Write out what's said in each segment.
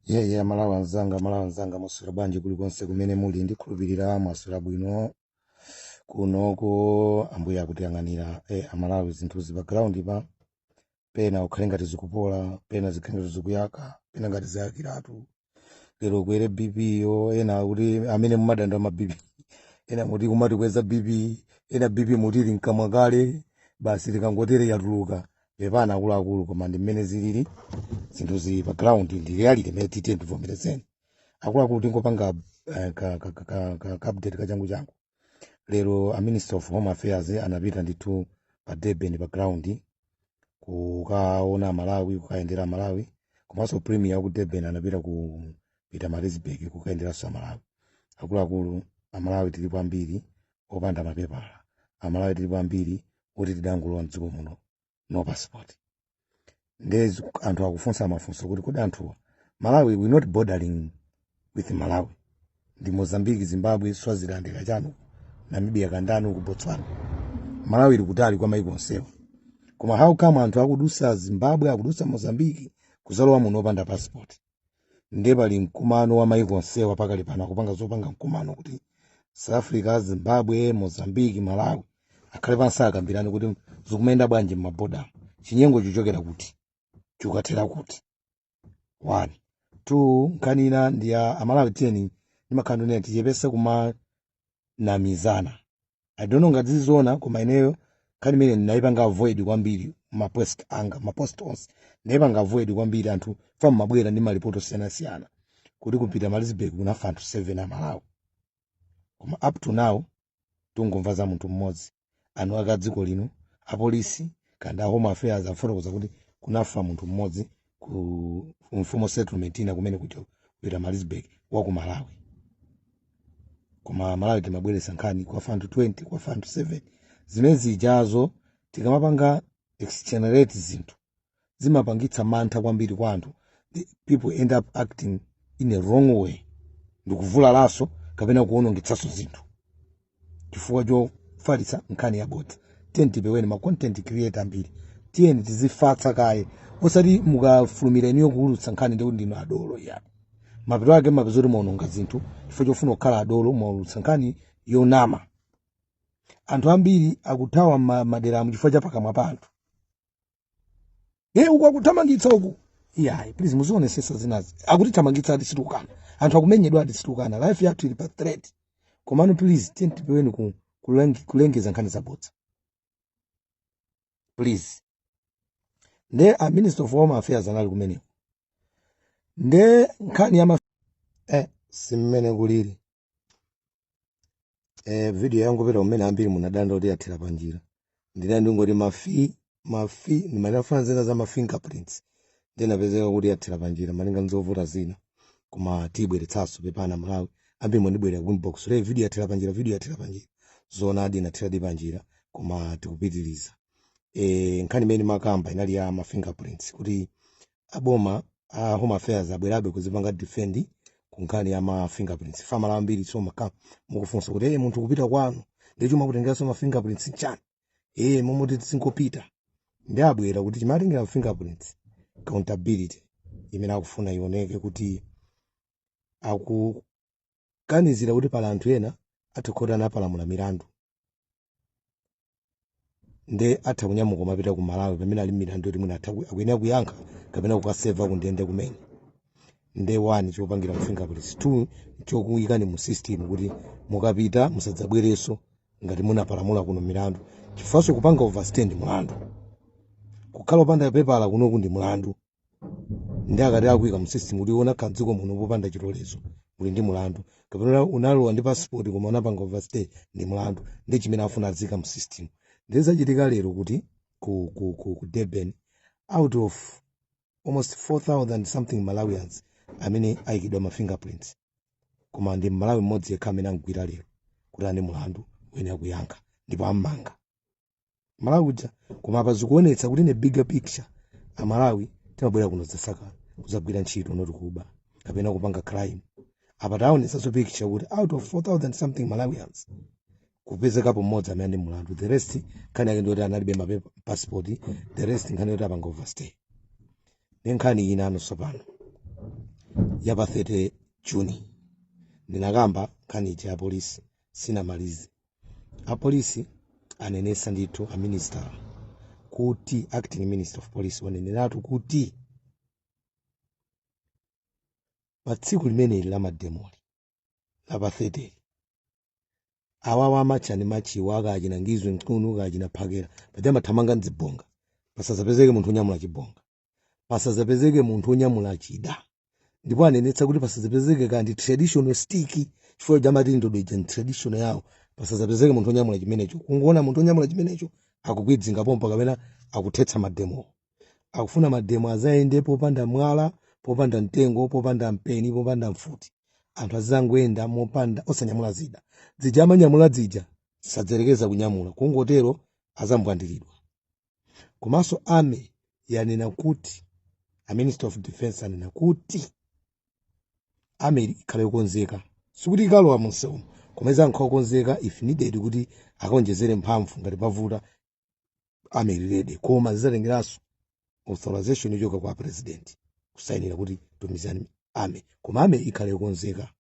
Yeye, Malawi anzanga, Malawi anzanga, mwaswera bwanji kulikonse kumene muli? Ndikhulupirira mwaswera bwino. Kunoko Ambuye akutiyang'anira. Amalawi, zinthuzi pa ground pa pena ukhale ngati zikupola, pena zikhale ngati zikuyaka, pena ngati zayakiratu. Lero kwere BP yo, ena kuti amene mumadanda ma BP, ena muti kumati kweza BP, ena BP mutili mkamwa kale, basi tikangotere yatuluka. Pepana akuluakulu, koma ndi mmene zilili zinthu zili pa ground, ndi reality imene titiye tivomerezeni. Akuluakulu, tingopanga ka update kachangu changu. Lero a Minister of Home Affairs anapita ndithu pa Durban pa ground kukaona Malawi, kukayendera Malawi, komanso Premier ku Durban anapita ku Pietermaritzburg kukayenderanso Amalawi. Akuluakulu, Amalawi tilipo ambiri opanda mapepala. Amalawi tilipo ambiri oti tidangolowa mdziko muno no passport. Ndezi anthu akufunsa mafunso kuti kodi anthuwa, Malawi, we not bordering with Malawi ndi Mozambique, Zimbabwe, Swaziland, kachanu Namibia, kandani ku Botswana. Malawi ili kutali kwa maiko onsewa, koma how come anthu akudusa Zimbabwe, akudusa Mozambique, kuzalowa muno opanda passport? Ndiye pali mkumano wa maiko onsewa pakali pano, akupanga zopanga mkumano kuti South Africa, Zimbabwe, Mozambique, Malawi akhale pansi akambirane kuti zikumayenda bwanji m'maboda, chinyengo chichokera kuti, chikukathera kuti. One, two, nkhani ina ndi ya Amalawi. Tiyeni, ndimakhala ndinena, tichepese kumanamizana. I don't know ngati zizoona, koma ineyo nkhani imene ndinayipanga avoid kwambiri. Mapost anga, mapost onse ndinayipanga avoid kwambiri. Anthu fa mabwera ndi malipoti osiyanasiyana kuti ku Pietermaritzburg kunafa anthu 7 Amalawi, koma up to now tungomva za munthu mmodzi. Anu aka dziko lino, apolisi kanda Home Affairs afotokoza kuti kunafa munthu mmodzi ku informal settlement ina kumene kuja Pietermaritzburg wa ku Malawi. Koma Malawi timabweretsa nkhani kwafa anthu 20, kwafa anthu 7. Zimene zijazo tikamapanga exaggerate zinthu, zimapangitsa mantha kwambiri kwa anthu. The people end up acting in a wrong way ndikuvulalanso kapena kuwonongetsanso zinthu chifukwa chofalitsa nkhani yabodza. Tiyeni tipeweni. Ma content creator ambiri, tiyeni tizifatsa kaye, osati mukafulumira iniyo kuwulutsa nkhani ndikuti ndinu adolo yani. Mapeto ake mapeza kuti mwaononga zinthu chifukwa chofuna kukhala adolo, mwaulutsa nkhani yonama. Anthu ambiri akuthawa maderamu chifukwa cha pakamwa pa anthu. E, uku akuthamangitsa uku. Iyayi, please, muzionesesa zinazi. Akutithamangitsa ati sitikukana, anthu akumenyedwa ati sitikukana, life yathu ili pa threat, komano please, tiyeni tipeweni kulengeza nkhani zabodza, please. Nde a Minister of Home Affairs anali kumeneko. Nde nkhani ya simmene kulili. Video yangopita kumene, ambiri munadanda kuti yathera panjira. Ndina ndingoti mafi mafi ndimanafuna zina za ma fingerprints, ndinapezeka kuti yathera panjira malinga nzovuta zina, koma tiyibweretsanso. Pepana Malawi, ambiri mwandibwerera ku inbox le video yathera panjira, video yathera panjira. Zoonadi, inatheradi panjira, koma tikupitiriza. Nkhani imene makamba inali ya ma fingerprints, kuti aboma a Home Affairs abwerabe kuzipanga defend ku nkhani ya ma fingerprints. Famala ambiri so maka mukufunsa kuti munthu kupita kwanu ndi chuma kutengeranso ma fingerprints nchani? Momwe tizingopita. Ndi abwera kuti chimatengera fingerprints, accountability imene akufuna ioneke, kuti akuganizira kuti pala anthu ena atha kukhala anapalamula milandu, nde atha kunyamuka kumapita ku Malawi pamene ali milandu yoti mwina atha akuyenera kuyankha kapena kukaseva kundende kumene. Nde one, chopangira mu fingerprints; two, chokuyikani mu system kuti mukapita musadzabwerenso ngati munapalamula kuno milandu, chifukwanso kupanga overstay ndi mulandu, kukhala opanda pepala kunoku ndi mulandu. Ndi akati akuyika mu system kuti unakhala mdziko muno popanda chilolezo, uli ndi mulandu, kapena unalowa ndi passport koma unapanga overstay, ndi mulandu. Ndi chimene afuna azika mu system. Ndi zachitika lero kuti ku Durban, out of almost 4000 something Malawians amene ayikidwa ma fingerprints, koma ndi Mmalawi mmodzi yekha amene angwira lero kuti ane mulandu uyenera kuyankha, ndipo ammanga Malawi uja. Koma apa zikuonetsa kuti in a bigger picture, Amalawi timabwera kuno zasaka kuzagwira ntchito, not kuba kapena kupanga crime. Apa taonetsanso picture kuti out of 4000 something Malawians, kupezekapo mmodzi amene ndi mulandu. The rest, nkhani yake ndiyoti analibe mapepa, passport. The rest, nkhani yoti apanga overstay. Ndi nkhani ina anonso pano ya pa 30 Juni. Ndinakamba nkhani ija ya polisi, sinamalize. Apolisi anenesa ndithu, a minister kuti, acting minister of police waneneratu kuti pa tsiku limeneli la mademoli la pa 30, awawa amachani machiwa akachina Ngizwe Mchunu, kachina Phakera paja amathamanga mzibonga, pasazapezeke munthu onyamula chibonga, pasazapezeke munthu onyamula chida. Ndipo anenetsa kuti pasazapezeke kandi traditional stick, chifukwa chamati ndodo ija ni traditional yawo. Pasazapezeke munthu onyamula chimenecho. Kungoona munthu onyamula chimenecho, akukwidzinga pompa kapena akuthetsa mademo. Akufuna mademo azayende popanda mwala, popanda mtengo, popanda mpeni, popanda mfuti. Anthu azangoyenda mopanda, osanyamula zida. Zija amanyamula zija sadzerekeza kunyamula, kungotero azambwandiridwa. Komanso army yanena kuti, a minister of defense anena kuti army ikhale yokonzeka. Sikuti ikalowa munsewu, koma izankhala yokonzeka if needed kuti akaonjezere mphamvu ngati pavuta. Army ili ready, koma zizatengeranso authorization yochoka kwa president, kusayinira kuti tumizani army. Koma army ikhale yokonzeka.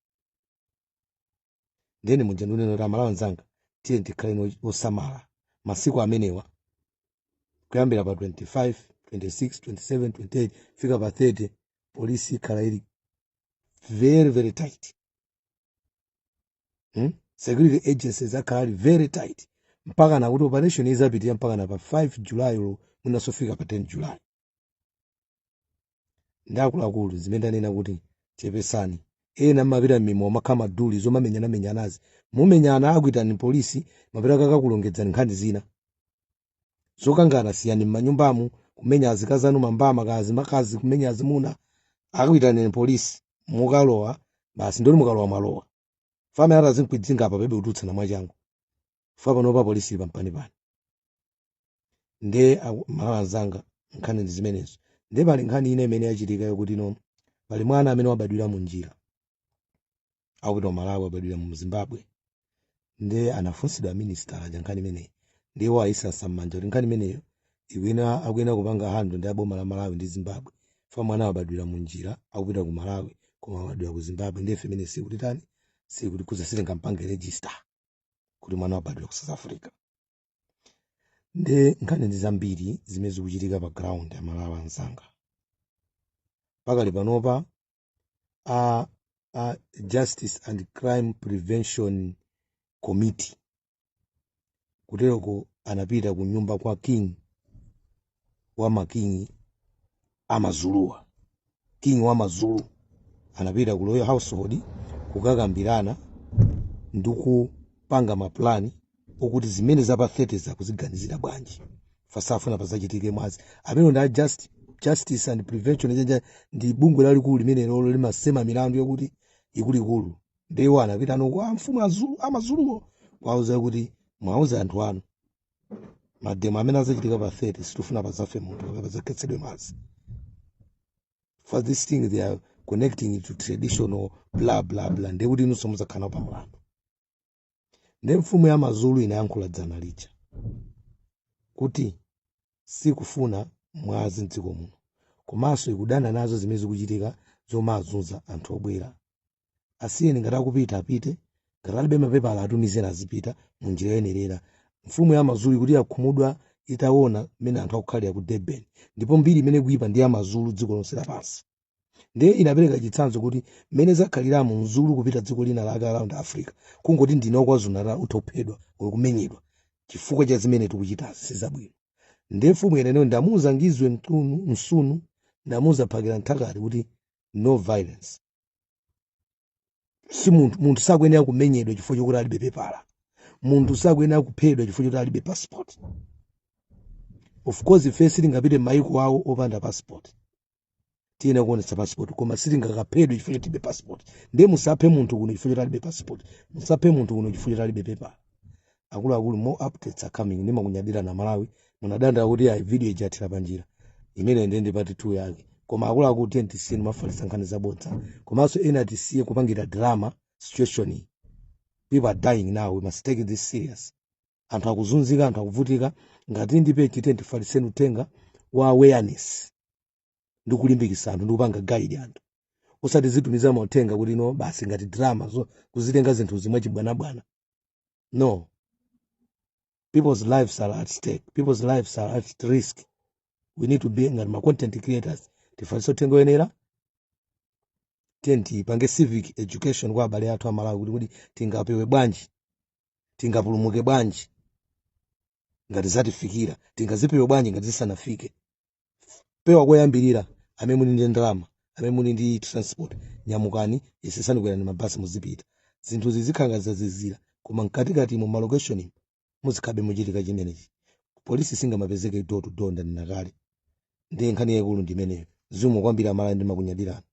Ndeni muja ndinena kuti, Amalawi anzanga, tiye tikhale osamala masiku amenewa, kuyambira pa 25, 26, 27, 28, fika pa 30. Polisi ikhala ili very very tight, Security agencies akhala ali very tight mpaka nakuti operation izapitirira mpaka na pa 5 July lo, mwinasofika pa 10 July. Ndi akuluakulu, zimene ndanena kuti chepesani. Ena mmapita mmimo makhala maduli zomamenyanamenyanazi, mumenyana, akuitani polisi, mapita kakakulongedzani nkhani zina zokangana. Siyani m'manyumbamu kumenya azikazanu mambama, kazi makazi kumenya azimuna. Akuitaneni polisi, mukalowa basi, ndoti mukalowa mwalowa. Famene atazinkwidzinga apa pebe kututsana mwachangu fa panopa polisi ili pampanipani. Nde Malawi anzanga, nkhani ndi zimenezo. Nde pali nkhani ina imene yachitika yokuti no, pali mwana amene wabadwira mu njira akupita ku Malawi, wabadwira mu Zimbabwe. Nde anafunsidwa minister aja nkhani imeneyi, ndiwo ayisasa m'manja kuti nkhani imeneyo ikuyenera, akuyenera kupanga handle ndi aboma la Malawi ndi Zimbabwe. Fa mwana wabadwira mu njira akupita ku Malawi, koma wabadwira ku Zimbabwe. Ndiye imene sikuti tani, sikuti kuza sitingampange register kuti mwana wabadwira ku South Africa. Nde nkhani ndi zambiri zimene zikuchitika pa ground ya Malawi anzanga. Pakali panopa a Justice and Crime Prevention Committee kuteroko anapita ku nyumba kwa king wa makingi amazuluwa, king wa Mazulu. Anapita ku royal household kukakambirana ndi kupanga maplani okuti zimene zapa 30 zakuziganizira bwanji, fasafuna pazachitike mwazi. Amene ndi a justice and prevention chenja, ndi bungwe lalikulu limene lolo limasema milandu yokuti ikuluikulu. Ndiwo anapita noko a mfumu azulu amazuluwo kwauza kuti mwauza anthu anu, mademo amene azachitika pa 30 sitifuna pazafe munthu kapena pazakhetsedwe madzi. For this thing they are connecting it to traditional blah blah blah, ndekuti inunso muzakhala pa mlandu. Nde mfumu ya Mazulu inayankhula dzana lija kuti sikufuna mwazi mdziko muno, komanso ikudana nazo zimene zikuchitika zomazunza anthu obwera. Asiyeni, ngati akupita apite, ngati alibe mapepala atumizeni azipita munjira yoyenerera. Mfumu ya Mazulu ikuti yakhumudwa itaona mmene anthu akukhalira ku Durban, ndipo mbiri imene kuipa ndi ya Mazulu dziko lonse lapansi. Ndiye inapereka chitsanzo kuti mmene zakhaliramo Mzulu kupita dziko lina lake around Africa, kungoti ndine wa KwaZulu Natal, utha kuphedwa uli kumenyedwa chifukwa cha zimene tikuchitazi sizabwino. Ndiye mfumu ineneyo ndamuuza Ngizwe Mchunu, Msunu, ndamuuza Phakira Nthakati kuti no violence. Si munthu, munthu sakuyenera kumenyedwa chifukwa chokuti alibe pepala. Munthu sakuyenera kuphedwa chifukwa chokuti alibe passport. Of course ife sitingapite m'mayiko awo opanda passport, tiyenera kuonetsa passport, koma sitingakaphedwe chifukwa choti tilibe passport. Ndiye musaphe munthu kuno chifukwa choti alibe passport, musaphe munthu kuno chifukwa choti alibe pepala. Akuluakulu, more updates are coming. Ndimakunyadira na Malawi. Munadandaula kuti ayi, video ijathira panjira imene ndiye ndi part 2 yake. Koma akuluakulu, tiye tisiye mafalitsa nkhani zabodza, komanso ena tisiye kupangira drama situation iyi. People are dying now, we must take this serious. Anthu akuzunzika, anthu akuvutika. Ngati ndi page, tiye tifalitseni uthenga wa awareness ndi kulimbikitsa anthu ndi kupanga guide anthu. Usati zitumiza mauthenga kuti no, basi, ngati drama, so kuzitenga zinthu zimwe chibwanabwana. No, people's lives are at stake, people's lives are at risk. We need to be ngati ma content creators, tifalitse uthenga oyenera. Tiye tipange civic education kwa abale athu Amalawi kuti tingapewe bwanji, tingapulumuke bwanji ngati zatifikira, tingazipewe bwanji ngati zisanafike. Pewa koyambirira, amene muli ndi ndalama, amene muli ndi transport, nyamukani, yesesani kuyerani mabasi, muzipita. Zinthu zizikhala ngati zazizira, koma mkatikati mu ma location muzikhabe muchitika chimenechi. Polisi singamapezeke door to door, ndanena kale. Ndiye nkhani yaikulu ndimeneyo. Zikomo kwambiri Amalawi, ndimakunyadirani.